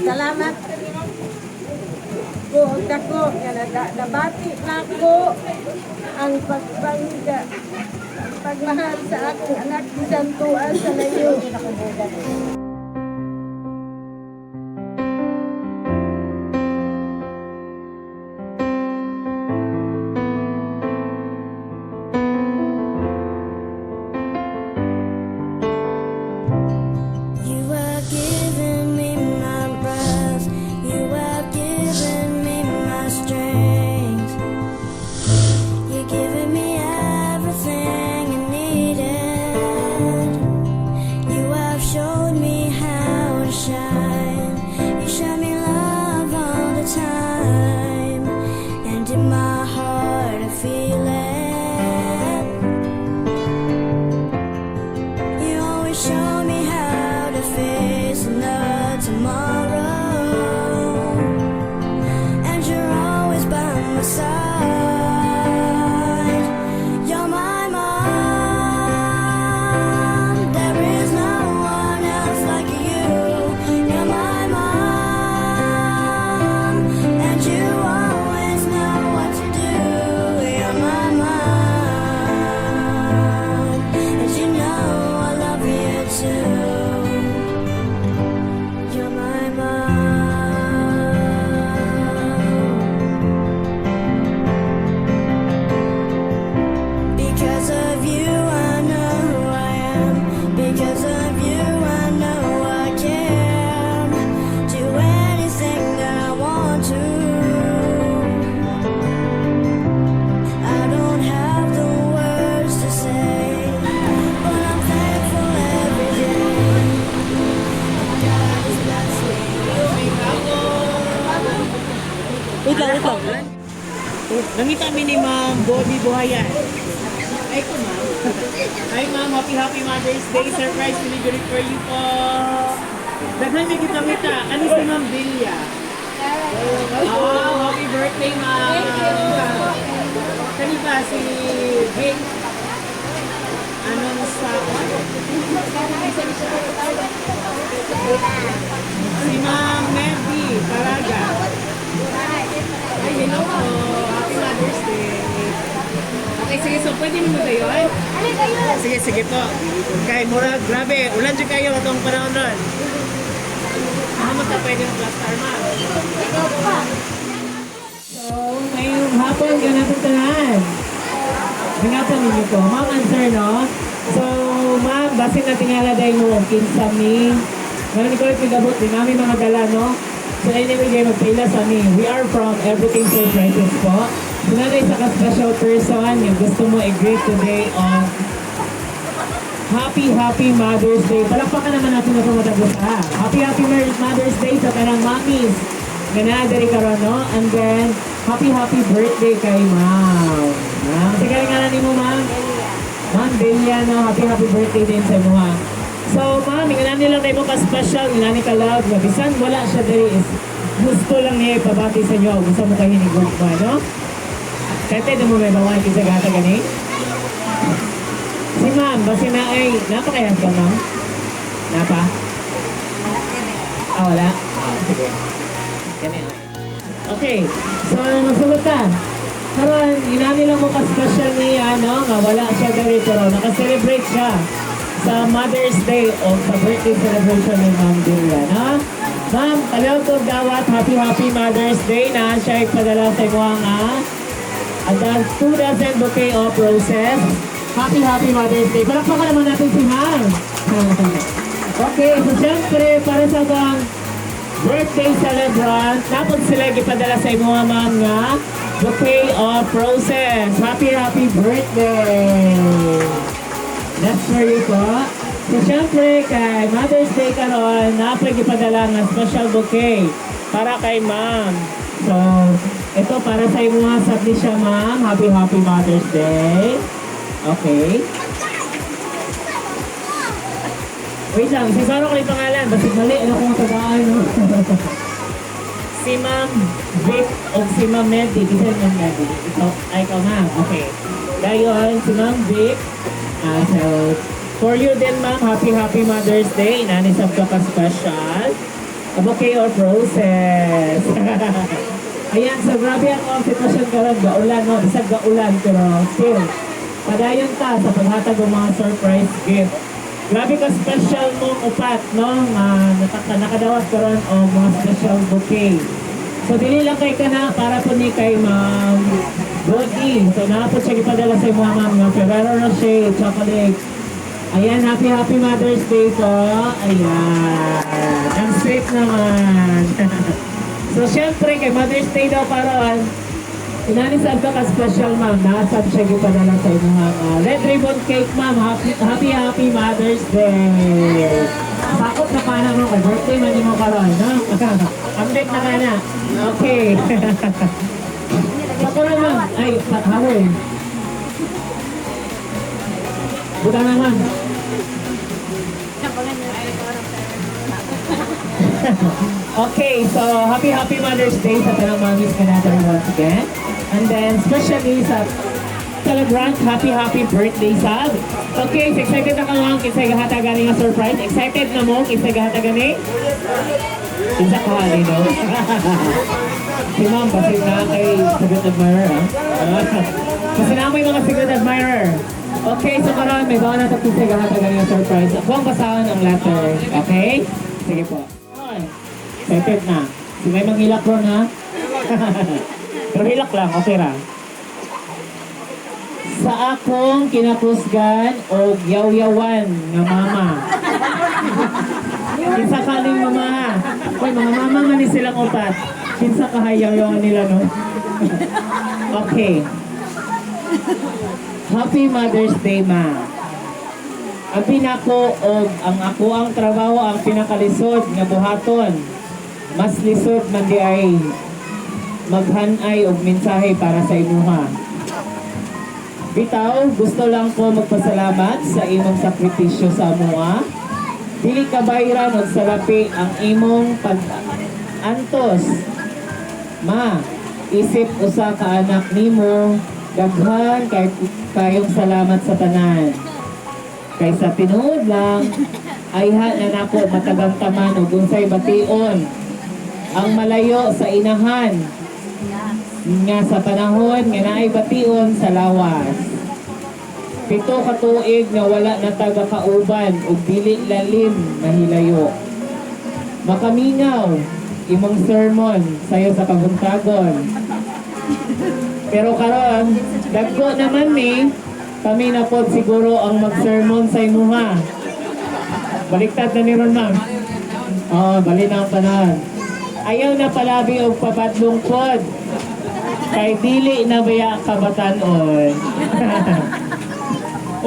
Salamat ko og dako nga nabati nako ang pagpangga pagmahal sa akong anak bisan tuwa sa layo. You have given me my breath. You have given me my strength. You've given me everything I needed. You have showed me how to shine. You show me love all the time. And in my heart, I feel it. You always show me how to face another tomorrow. And you're always by my side. You're my mom. There is no one else like you. You're my mom. And you always know what to do. You're my mom. And you know I love you too. You're my mom. Because of you, I know who I am. Because of you, I know I can do anything that I want to. I don't have the words to say, but I'm thankful every day. God has blessed me. Wait lang, wait lang. Nangita mi ni Ma'am Bobby Buhayan. Ay ko, ma'am. Hi, ma'am, happy happy Mother's Day. Surprise delivery for you po. Daghan mi kita mita. Ano si Ma'am Delia? Oh, happy birthday, ma'am. Thank you. Kani pa si Vic. Anong sa Si Ma'am Nevi Caraga. Ay, hello po. Happy Mother's Day. Okay, sige. So, pwede mo tayo? Sige, sige po. Kay mura, grabe. Ulan dyan kayo atong panahon ron. Ano mo ta pwede ng plaster, ma'am? So, ngayong hapon, ganapin tanan. Hangapon ninyo po. Ma'am, answer, no? So, ma'am, basin na tingala dahil mo, kinsa mi. Ngayon, ikaw ay pigabot, di namin mga dala, no? So, anyway, kayo magpaila sa amin. We are from Everything Surprises po. So, naa sa ka-special person yung gusto mo i-greet today on Happy, Happy Mother's Day. Palakpakan naman natin na tumatagos ha. Happy, Happy Mother's Day sa tanang mommies. Nga naa diri karon, no? And then, happy, happy birthday kay ma'am. Ma'am, sige nga na mo, ma'am. Ma'am Delia, no? Happy, happy birthday din sa imo, ha. So, ma'am, ingana nilang na mo ka-special, ingana ka love, nga bisan wala siya diri is gusto lang niya ipabati sa inyo. Gusto mo kayo ni ba, no? Kahit mo may bawan kinsa gata gani? Si ma'am, basi na ay, napakayas ka, ma'am? Napa? Ah, wala? Ah, sige. Gani, ah. Okay, so magsugot ka. Karon, inani lang mo ka-special niya, no? Nga wala siya diri pero naka-celebrate siya sa Mother's Day o sa birthday celebration ni Ma'am Delia, no? Ma'am, kaliw to dawat, happy happy Mother's Day na siya ipadala sa imo nga at the 2 dozen bouquet of roses. Happy happy Mother's Day. Palakpakan naman natin si Ma'am. Okay, so syempre, para sa bang birthday celebrant, napod sila gipadala sa imo, ma'am, nga bouquet of roses. Happy happy birthday! That's for you po. So syempre, kay Mother's Day karon, napay gipadala nga special bouquet para kay ma'am. So, ito para sa imo nga sab ni siya, ma'am. Happy happy Mother's Day. Okay. Wait lang, sisaro ko yung pangalan. Basig mali, ano kung tagaan, no? Si Ma'am Vic o si Ma'am Medi. Bisa yung Ma'am Medi. Ikaw, ay, ikaw, ma'am. Okay. Dayon, si Ma'am Vic. Ah, so, for you din, ma'am, happy, happy Mother's Day. Inani sab ka pa special. A bouquet of roses. Ayan, so grabe ang sitwasyon karon, gaulan, no? Bisag gaulan, pero still, padayon ta sa paghatag og mga surprise gift. Grabe ka special mong upat, no? Nga nakadawat karon og mga special bouquet. So dili lang kay kana, para po ni kay Ma'am Goody. So naa po siya gipadala sa imo, ma'am, nga Ferrero Rocher chocolate. Ayan, happy happy Mother's Day po. Ayan. Ang sweet naman. So syempre kay Mother's Day daw karon. Inani sad ka ka special, ma'am. Nasad siya gipadala sa imong red ribbon cake, ma'am. Happy happy happy Mother's Day. Sakop na ka na mo kay birthday man nimo karon, no? Ambit na ka na. Okay. Sakura, ma'am. Ay, hawoy. Buta na, ma'am. Okay, so happy happy Mother's Day sa tanang mommies ka natin once again. And then especially sa celebrant, happy happy birthday sab. Okay, so excited na ka, ma'am, kinsa gahatagan nga surprise? Excited na mo kinsa gahatagan ni? Kinsa ka no? Si ma'am, kasi na kay secret admirer, ah. Kasi na may mga secret admirer. Okay, so karon may bawa na ito kinsa gahatagan nga surprise. Ako ang basahon ang letter. Okay? Sige po. Excited na. Si may manghilak ron ha. Pero hilak lang, okay ra. Sa akong kinakusgan o yaw-yawan nga mama. Kinsa kaning mama ha? Uy, mga mama man ni silang upat. Kinsa kahayaw-yawan nila, no? Okay. Happy Mother's Day, ma. Ang pinako og ang ako ang trabaho ang pinakalisod nga buhaton. Mas lisod man di ay maghanay og mensahe para sa imuha. Bitaw, gusto lang ko magpasalamat sa imong sakripisyo sa amoa. Dili ka bayran og salapi ang imong pag-antos. Ma, isip usa ka anak nimo, daghan kay kayong salamat sa tanan. Kay sa tinuod lang, ayha na nako matagamtaman og unsay bation ang malayo sa inahan nga sa panahon nga naay bation sa lawas. 7 ka tuig nga wala na taga kauban ug dili lalim mahilayo. Makamingaw imong sermon sayo sa kabuntagon. Pero karon, dagko naman mi, kami na pod siguro ang mag-sermon sa imuha. Baliktad na ni ron, ma'am. Oo, bali na ang panahon. Ayaw na palabi og papadlong pod. Kay dili na baya kabatanon.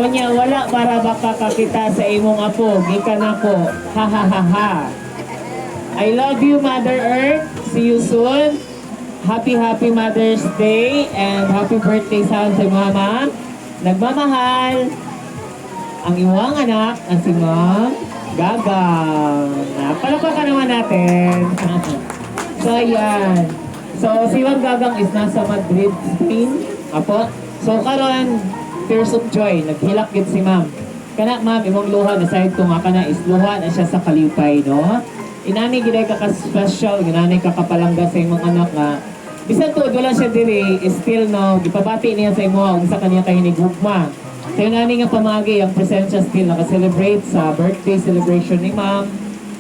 Unya, wala para baka kakita sa imong apo, gikan ako. Ha ha ha ha. I love you, Mother Earth. See you soon. Happy happy Mother's Day and happy birthday sa mama. Nagmamahal ang imong anak, ang si Ma'am Gagang. Palakpakan naman natin. So, ayan. So, si Ma'am Gagang is nasa Madrid, Spain. Apo. So, karon tears of joy. Naghilak gid si Ma'am. Kana, ma'am, imong luha, nasayod ko nga kana is luha na siya sa kalipay, no? Inani gid ka ka-special, inani ka kapalangga sa imong anak nga bisan tuod wala siya diri, still, no, gipabati niya sa imo unsa kaniya kahinigugma. So inani nga pamagi ang presensya, still naka-celebrate sa birthday celebration ni Ma'am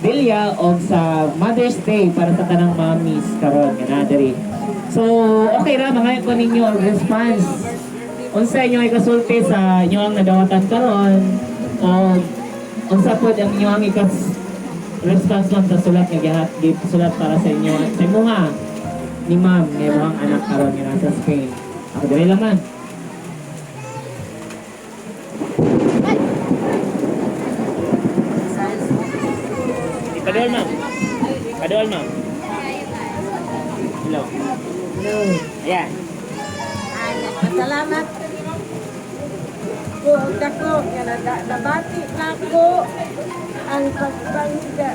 Delia o sa Mother's Day para sa tanang mommies karon nga naa diri. So okay ra mga ko ninyo ang response. Unsa inyo ikasulti sa inyong nadawatan karon o unsa pod ang inyong ikas response lang sa sulat nga gihat sulat para sa inyo at sa imuha ni ma'am nga imong anak karon nga nasa Spain? Ako diri lang man. Paduol, ma'am. Paduol, ma'am. Hello. Hello. Ayan. Salamat ko og dako nga nabati nako ang pagpangga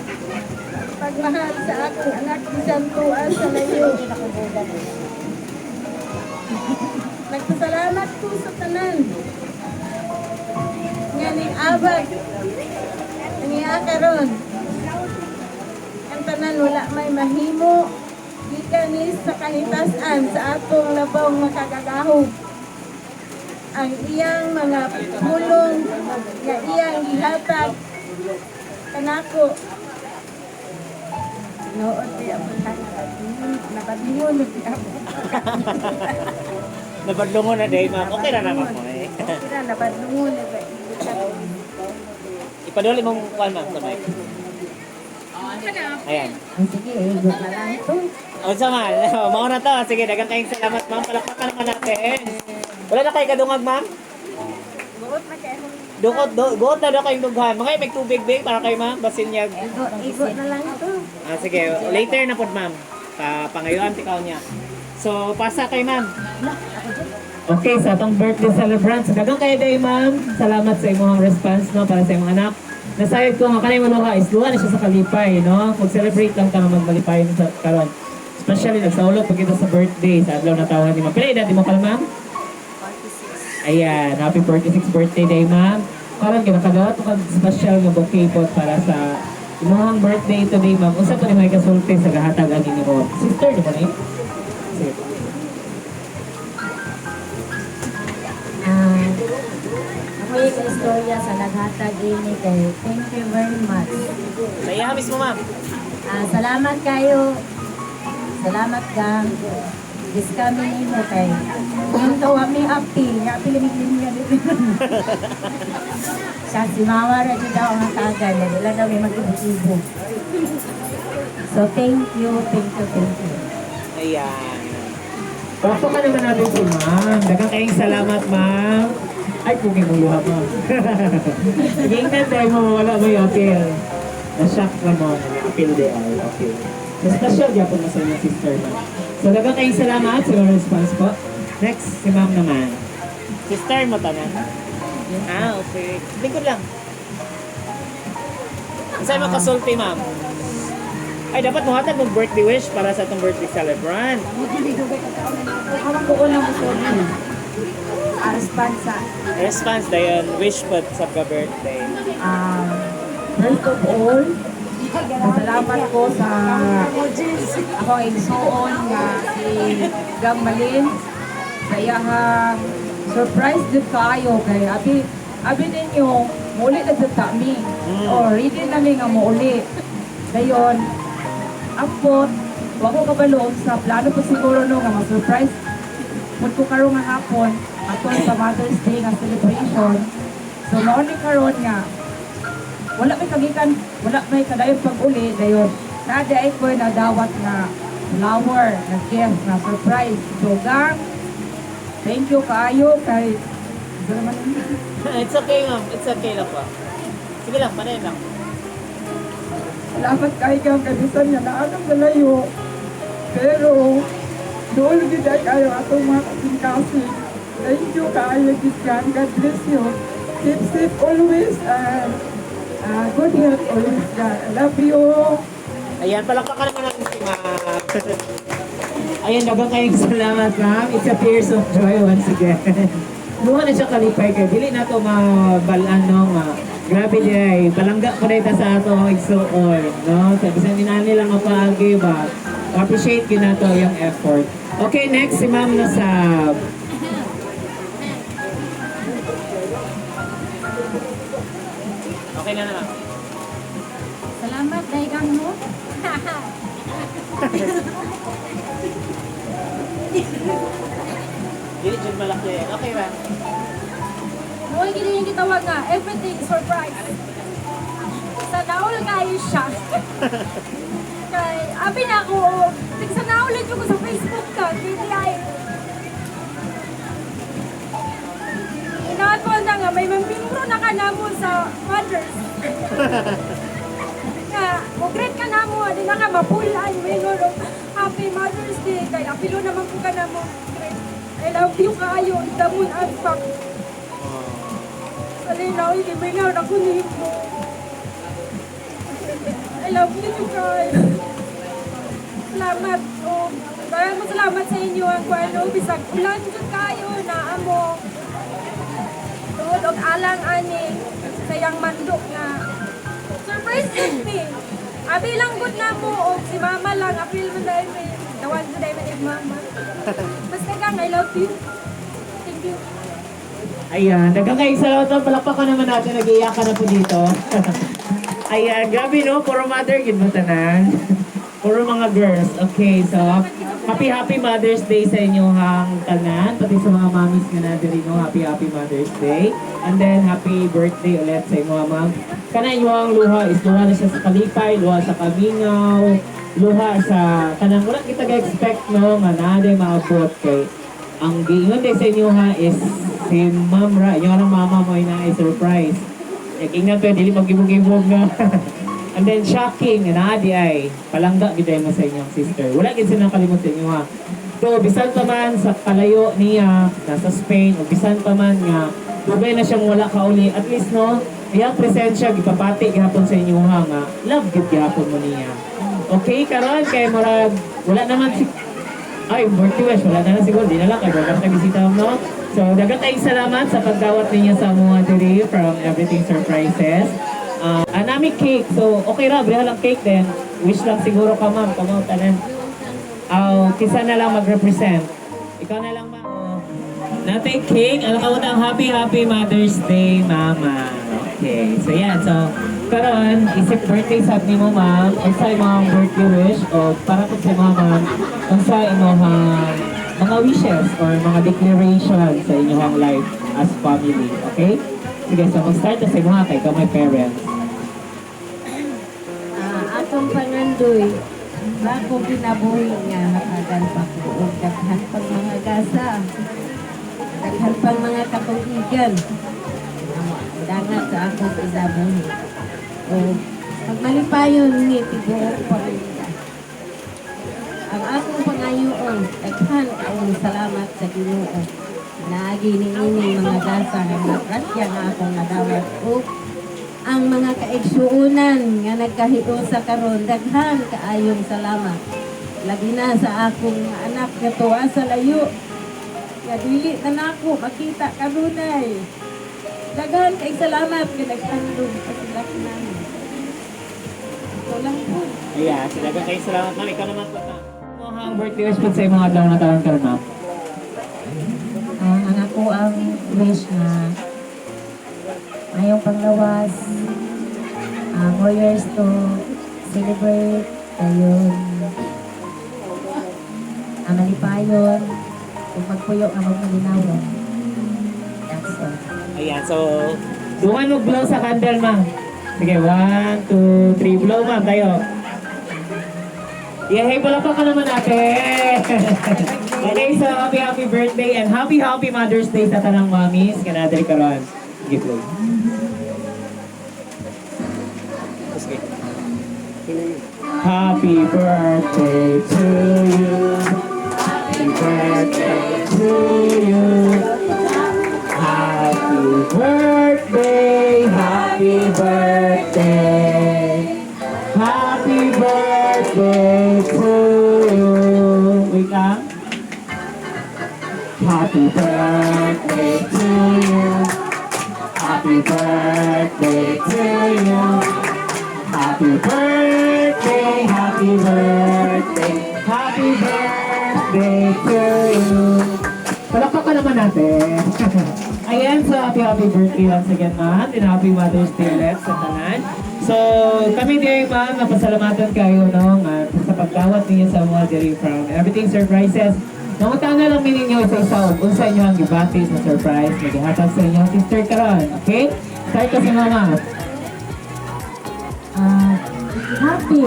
pagmahal sa akong anak bisan tuan sa layo. Nagpasalamat ko sa tanan nga ning abag niya karon. Kitang tanan wala may mahimo gikan ni sa kahitasan sa atong labong makagagahom. Ang iyang mga pulong nga iyang gihatag kanako. Tinuod di ako, nabadlungon na di ako. Nabadlungon na day, ma'am. Okay na naman mo eh. Okay na, nabadlungon na ba? Ipaduli mong kuan, ma'am, sa mic. Ayan. Sige, igo na lang to. O sa man, mao na to. Sige, daghang kayong salamat, ma'am. Palakpakan naman natin. Wala na kayo kadungag, ma'am? Buot na kayo. Dukot, do, buot na daw kayong dughan. Mga may tubig, big, para kay ma'am. Basin niya. Igo, igo na lang to. Ah, sige, later na po, ma'am. Pangayuan, tikaw niya. So, pasa kay ma'am. Okay, sa atong birthday celebrant. So, daghang kayo day, ma'am. Salamat sa imong response, no, para sa imong anak. Nasayod ko nga kanay mo ka is luha na siya sa kalipay, no? Mag-celebrate lang ka nga magmalipay sa karon. Especially nagsaulog pag kita sa birthday sa adlaw na tawahan ni ma'am. Pila edad mo kal, ma'am? 46. Ayan, happy 46th birthday day, ma'am. Karon kinakadawat ko kag special nga bouquet po para sa imong birthday today, ma'am. Unsa pa ni may kasulti sa gahatag ani nimo? Sister di ba ni? Sige. Ah, ako yung istorya sa naghatag ini kay thank you very much. Sa iya mismo, ma'am. Ah, salamat kayo. Salamat gang. Discoming nimo kay Yung tawa mi apil, nga apil mi linya dito. sa si mama ra jud daw ang tagal wala daw may mag-ibo. So thank you, thank you, thank you. Ayan. Palakpakan naman natin si ma'am. Daghang kayong salamat, ma'am. Ay, pugi mong luha, ma'am. Gingan tayo mo, wala mo yung appeal. Na-shock ka mo, appeal di ay, okay. So, special gyapon na sa inyong sister, ma'am. So, daghang kayong salamat sa inyong response po. Next, si ma'am naman. Sister mo tanan? Ah, okay. Lingkod lang. Sa'yo mo kasulti, ma'am? Ay, dapat muhatag mong birthday wish para sa atong birthday celebrant. Ang ko lang gusto ni. Response sa Response dayon, wish po sa ka-birthday. First of all, salamat ko sa akong igsuon nga si Gang Malin sa iyahang surprise jud kaayo kay abi abi ninyo muuli na jud ta mi or ready na mi nga muuli dayon apot wa ko kabalo sa plano po siguro no nga ma-surprise pud ko karon nga hapon atol sa Mother's Day nga celebration. So mao ni karon nga wala may kagikan, wala may kadayon pag-uli, dayon naday ko nadawat nga flower, na gift, na surprise. So gang, thank you kaayo kay Ito naman. It's okay, ma'am. It's okay lang po. Sige lang, panay lang. Salamat kay gang kay bisan nga naanong nalayo. Pero dool gid ay kayo atong mga kasing-kasing. Thank you kaayo gid gang. God bless you. Keep safe always and good health always, gang. I love you. Ayan, palakpakan naman natin si ma'am. Ayan, daghang kayong salamat, ma'am. It's a tears of joy once again. Luha na siya kalipay kay dili na to mabalaan, no, nga. Grabe di ay, palangga ko na ita sa ato igsuon, no? Sabi sa ninani lang mapaagi ba? Appreciate gyud nato yung effort. Okay, next si Ma'am Nasab. Okay na naman. Salamat dai gang mo. Dili jud malaki. Okay ra. Mo gini yung gitawag nga everything surprise. Sa naol kayo siya. Kay abi na ako, tig sa naol jud ko sa Facebook ka, hindi ay. Inaat ko na nga may mambingro na ka namo sa mothers. Nga, mo-greet ka namo, di na ka mapulan, may Happy Mother's Day kay apilo naman po ka namo. Greet. I love you kaayo, damon unpack. Salinaw, hindi mo na ako nimo. I love you, you guys. Salamat. Oh, maraming salamat sa inyo ang kuano bisag ulan jud kayo na amo. Tungod og alang ani sayang mandok na surprise jud mi. Abi lang gud na mo og si mama lang apil man dahil may tawag ko dahil man mama. Basta kang I love you. Thank you. Ayan, daghang kayong salamat, ma'am. Palakpakan naman natin, nag-iiyak ka na po dito. Ayan, grabe no, puro mother, gid mo tanan. Puro mga girls. Okay, so happy happy Mother's Day sa inyong tanan, pati sa mga mommies nga na diri no, happy happy Mother's Day. And then happy birthday ulit sa inyo, ma'am. Kana inyong luha is luha na siya sa kalipay, luha sa kamingaw, luha sa kanang wala kita ga-expect no nga naa day maabot kay ang giingon day sa inyo ha is si Ma'am Ra, yung anong mama mo ay na surprise. Nag-ingat pa, dili magibog-ibog nga. And then shocking, na di ay palangga gid mo sa inyong sister. Wala gid sila nakalimot sa inyo ha. So bisan pa man sa kalayo niya nasa Spain o bisan pa man nga dugay na siyang wala kauli, at least no, iyang presensya gipapati gihapon sa inyo ha nga love gid gihapon mo niya. Okay, karon kay murag wala naman si ay, birthday wish. Wala na lang siguro. Di na lang. Kaya basta bisita mo, no? So, daghang kayong salamat sa pagdawat ninyo sa mga diri from Everything Surprises. Anami cake. So, okay ra. Bili lang cake then. Wish lang siguro ka, ma'am. Kamo, tanan. Aw, kisa na lang mag-represent. Ikaw na lang, ma'am. Natay cake. Ano ka ang happy, happy Mother's Day, Mama. Okay. So, yan. So, karon isip birthday sab nimo, ma'am. Unsa imong birthday wish o para po sa mga ma'am, unsa imong mga wishes or mga declaration sa inyong life as family. Okay? Sige, so mag-start na sa imo ha, kay ikaw may parents. Atong pangandoy, bago kinabuhi nga hatagan pa ko og daghan pang mga gasa, daghan pang mga katuigan. Dangat sa akong kinabuhi. O pagmalipayon ni tibuok pamilya. Ang akong pangayoon, daghan kaayong salamat sa Ginoo. Naagi niini mga gasa nga grasya nga akong nadawat ug ang mga kaigsuunan nga nagkahiusa karon, daghan kaayong salamat. Labi na sa akong mga anak nga tuwa sa layo nga dili na nako makita kanunay. Daghan kay salamat nga nagtandog sa sila namin. Ito lang po. Ayan, so daghang kayong salamat, ma'am. Ikaw naman po, ma'am. Mo ang birthday wish po sa imong adlaw na taon karon, ma'am. Ang ako ang wish na ngayong panglawas, more years to celebrate, dayon malipayon, kung magpuyo nga magmalinawon. That's all. Ayan, so, duman mo blow sa candle, ma'am. Sige, one, two, three, blow, ma'am, tayo. Yay, palakpak ka naman natin. Okay, so happy, happy birthday and happy, happy Mother's Day sa tanang mommies. Kanadri karon. Sige, blow. Sige. Happy birthday to you. Happy birthday to you. Happy birthday, happy birthday. Happy birthday to you. Wait lang. Happy birthday to you. Happy birthday to you. Happy birthday, happy birthday, happy birthday to you. Palakpakan naman natin. Ayan, so happy happy birthday once again, ma'am. And happy Mother's Day ulit sa tanan. So, kami din, ma'am, napasalamatan kayo, no, nga, sa pagdawat ninyo sa mga diri from Everything Surprises. Nangutana lang mi ninyo isa-isa og unsa inyo ang gibati sa surprise na gihatag sa inyong sister karon. Okay? Start ka si mama. Happy.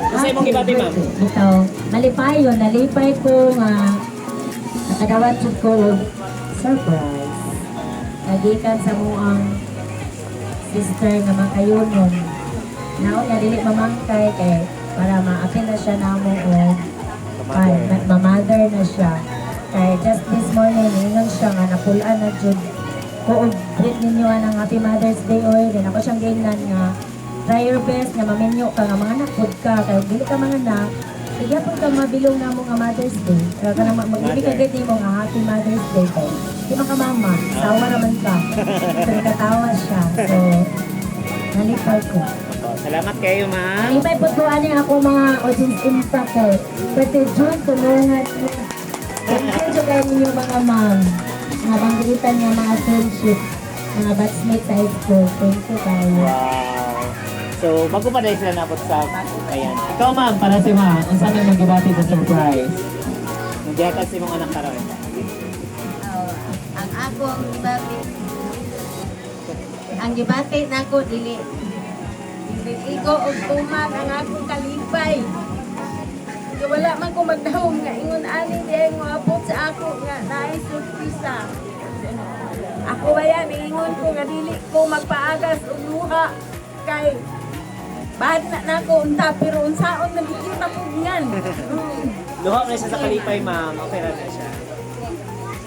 Unsa imong gibati, ma'am? Ito, malipayon, nalipay ko nga nakadawat jud ko og surprise. Nagikan sa muang sister nga makayunon. Naon niya dili mamangkay kay para maapil na siya namo og ma-mother na siya. Kay just this morning, ingon siya nga napulaan na jud ko og greet ninyo anang Happy Mother's Day oy. Then ako siyang giingnan nga try your best nga maminyo ka nga mga anak pud ka kay ug dili ka mga anak sige pud ka mabilong namo nga Mother's Day. Kaya ka na mag-ibig ka gid nimo nga Happy Mother's Day kay di man ka mama, sawa raman ka. So katawa siya. So nalipay ko. Salamat kayo, ma'am. Ibay po ko ani ako mga audience impact kay pwede June tulungan mo. Thank you jud kayo ninyo mga ma'am. Mga banggilitan nga mga friendship, mga batchmates sa high school. Thank you kayo. Wow. So, bago pa dahil sila nabot sa... Ayan. Ikaw, ma'am, para si ma, unsa man magibati sa surprise? Nagyatag si mong anak karon. Oh, ang akong gibati, ang gibati nako dili dili igo og tuman ang akong kalipay. Kay wala man ko magdahom nga ingon ani di ay moabot sa ako nga naay surpresa. Ako ba yan, ingon ko nga dili ko magpaagas og luha kay bahad na nako unta pero unsaon na gid mapugngan. Luha na siya sa kalipay, ma'am. Okay ra na siya.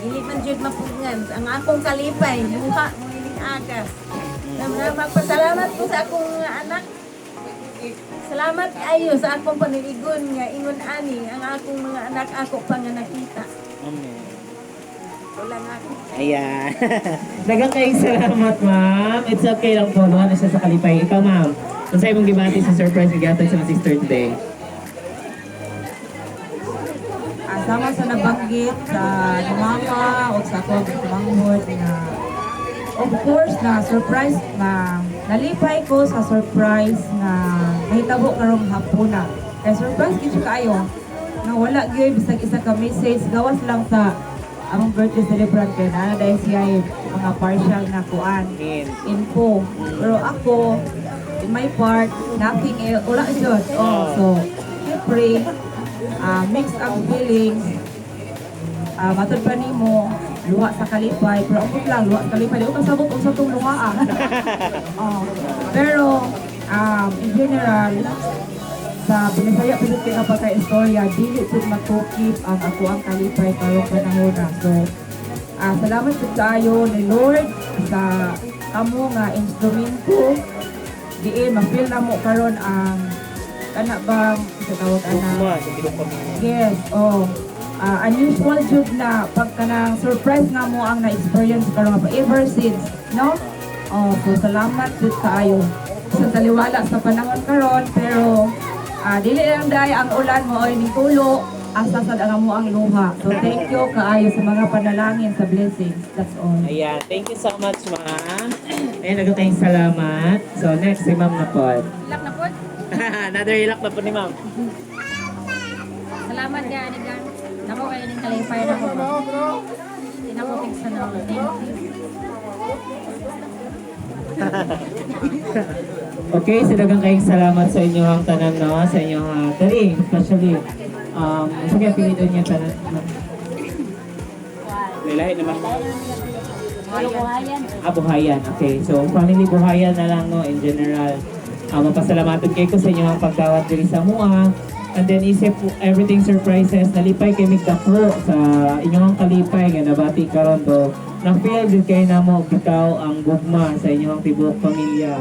Dili man jud mapugngan ang akong kalipay, luha mo iling agas. Na magpasalamat ko sa akong mga anak. Salamat kayo sa akong paniligon nga ingon ani ang akong mga anak ako pa nga nakita. Amen. Wala nga ako. Ayan. Daghang kayong salamat, ma'am. It's okay lang po. Luha na siya sa kalipay. Ikaw, ma'am. Unsa imong gibati sa surprise nga gihatag sa mga sister today? Sama sa nabanggit sa ni mama o sa akong manghod na of course na surprise na nalipay ko sa surprise na nahitabo karong hapuna. Kay surprise gid siya kaayo na wala gyud bisag isa ka message, gawas lang sa among birthday celebrant kay naa dahil siya ay mga partial na kuan Amen. info. Pero ako, in my part, nothing, eh, wala jud. Oh, so, syempre, mix ang feelings. Matod pa nimo, luha sa kalipay. Pero ang lang, luha sa kalipay. Di ko kasabot kung sa itong luha ah. Oh. Pero, in general, sa Binisaya pindot kay kapag kay istorya, dili pud matukip ang ako ang kalipay karong panahona. So, salamat pud kaayo ni Lord sa kamo nga instrumento diin ma-feel na mo karon ang kana bang sa tawag ana. Gugma sa tibuok pamilya. Yes, oh. Unusual jud na pag kanang surprise nga mo ang na-experience karon nga pa ever since, no? Oh, so salamat jud kaayo. Sa taliwala sa panahon karon pero dili lang dai ang ulan mo ay nitulo asa sad ang amo ang luha. So thank you kaayo sa mga panalangin sa blessings. That's all. Ayan. Thank you so much, ma'am. Ayan, daghang kayong salamat. So, next, si ma'am na po. Ilak na po. Another ilak na po ni ma'am. Salamat kay ani gan. Nako kayo ning kalipay na ko. Tinako sa na. Thank you. Okay, so daghang kayong salamat sa inyong tanan, no? Sa inyong, dali, especially, sa kaya pilido niya tanan. Lahi naman. Buhayan. Ah, buhayan. Okay, so family buhayan na lang, no, in general. Mapasalamaton kayo ko sa inyong pagdawat diri sa mua. And then isip everything surprises, nalipay kay mig dako sa inyong kalipay nga nabati karon do. Na-feel jud kay namo bitaw ang gugma sa inyong tibuok pamilya.